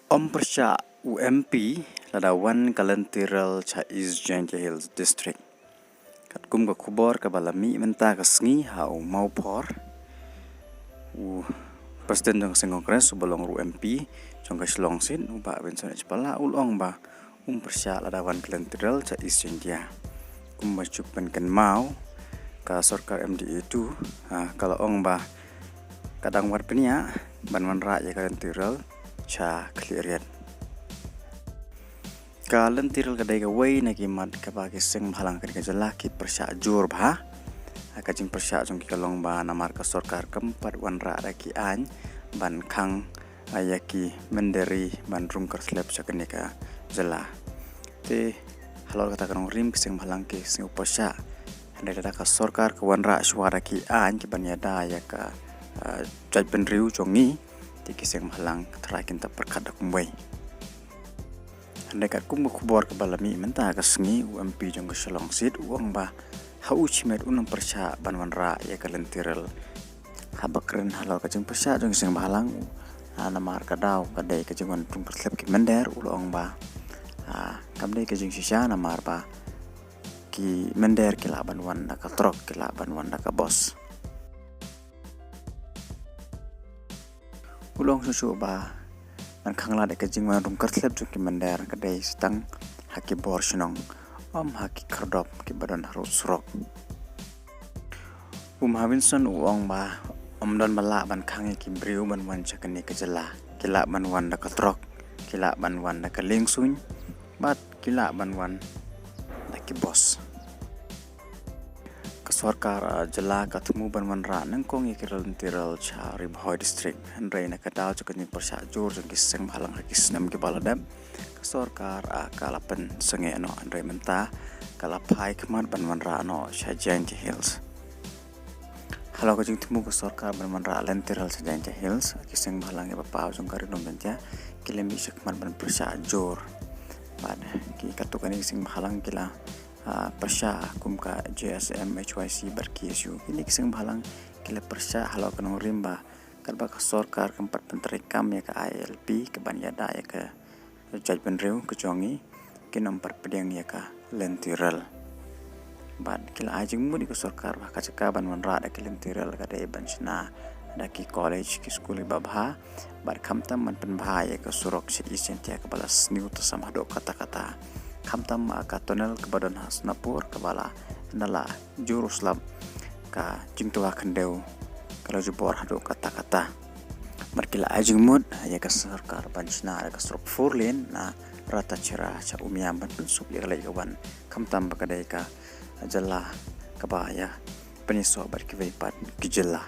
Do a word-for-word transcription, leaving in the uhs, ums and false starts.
Ym pyrshah u M P lada wan ka lynti rel sha East Jaintia Hills District. Katkum ka khubor kaba la mih mynta ka sngi ha u Mawphor, u President jong ka seng Congress uba long ruh M P jong ka Shillong seat, u Bah Vincent H Pala, u la ong ba um pyrshah lada wan ka lynti rel sha East Jaintia. Kumba shu pynkynmaw, ka sorkar M D A two, ha, ka la ong ba ka dang wad bniah ban wanrah ïa ka lynti rel sha Khliehriat. Ka lynti rel ka dei kawei na ki mat kaba ki seng bhalang kane ka jylla ki pyrshah jur bha. Ha, ka jingpyrshah jong ki ka long ba namar ka sorkar kam pat wanrah da ki aiñ ban khang, ah, ïa ki mynder ri ban rung kyrthlep sha kane ka jylla. Te halor kata ka nongrim ki seng bhalang ki sngew pyrshah. Hynrei lada ka sorkar ka wanrah shuwa da ki aiñ ki ban ïada ïa ka, ah, jaitbynriew jong ngi, te ki seng bhalang ka tharai kin da pyrkhat da kumwei. Hynrei katkum ka khubor kaba la mih mynta ka sngi, u M P jong ka Shillong seat u ong ba ha u shimet un ym pyrshah ban wanrah ïa ka lynti rel. Haba kren halor ka jingpyrshah jong ki seng bhalang, ah, namar ka daw ka dei ka jingwan rung kyrthlep ki mynder, u la ong ba, ah, kam dei ka jingshisha namar ba ki mynder ki lah ban wan da ka trok, ki lah ban wan da ka bos. U la ong shuh shuh ba ban khang lad ïa ka jingwan rung kyrthlep jong ki mynder ka dei tang ha ki bor shnong, ym ha ki khyrdop kiba don harud surok. U Bah Vincent u ong ba ym don ba lah ban khang ïa ki briew ban wan sha kane ka jylla. Ki lah ban wan da ka trok, ki lah ban wan da ka liengsuiñ, bad ki lah ban wan da ki bos. Ka sorkar, ah, jylla ka thmu ban wanrah nyngkong ïa ka lynti rel sha Ri Bhoi District. Hynrei na ka daw jong ka jingpyrshah jur jong ki seng bhalang ha ki snem kiba la dep, ka sorkar, ah, ka la pynsangeh noh, hynrei mynta ka la phai khmat ban wanrah noh sha Jaintia Hills. Halor ka jingthmu ka sorkar ban wanrah lynti rel sha Jaintia Hills, ki seng bhalang kiba paw jong ka Ri Lum Jaintia ki la mih shakhmat ban pyrshah jur. Bad ki katto katne ki seng bhalang ki la, ah, pyrshah kum ka J S M, H Y C bad K S U. Kine ki seng bhalang ki la pyrshah halor ka nongrim ba katba ka sorkar kam pat pyntreikam ïa ka I L P ka ban ïada ïa ka jaitbynriew ka jong ngi, kin ym pat pdiang ïa ka lynti rel. Bad ki la ai jingmut ïa ka sorkar ba ka jaka ban wanrah da ka lynti rel ka dei ban shna da ki college, ki skul kiba bha, bad khamtam ban pynbha ïa ka surok sha East Jaintia kaba la sniew tasam haduh katta katta. Khamtam, ah, ka tunnel kaba don ha Sonapur kaba la, na la jur u slap, ka jingtwa khyndew ka la jubor haduh katta katta. Bad ki la ai jingmut ïa ka sorkar ban shna da ka surok four lane na Ratacherra sha Umiam ban pynsuk ïa ka leit ka wan, khamtam ba ka dei ka jylla kaba ïa pynïasoh bad kiwei pat ki jylla.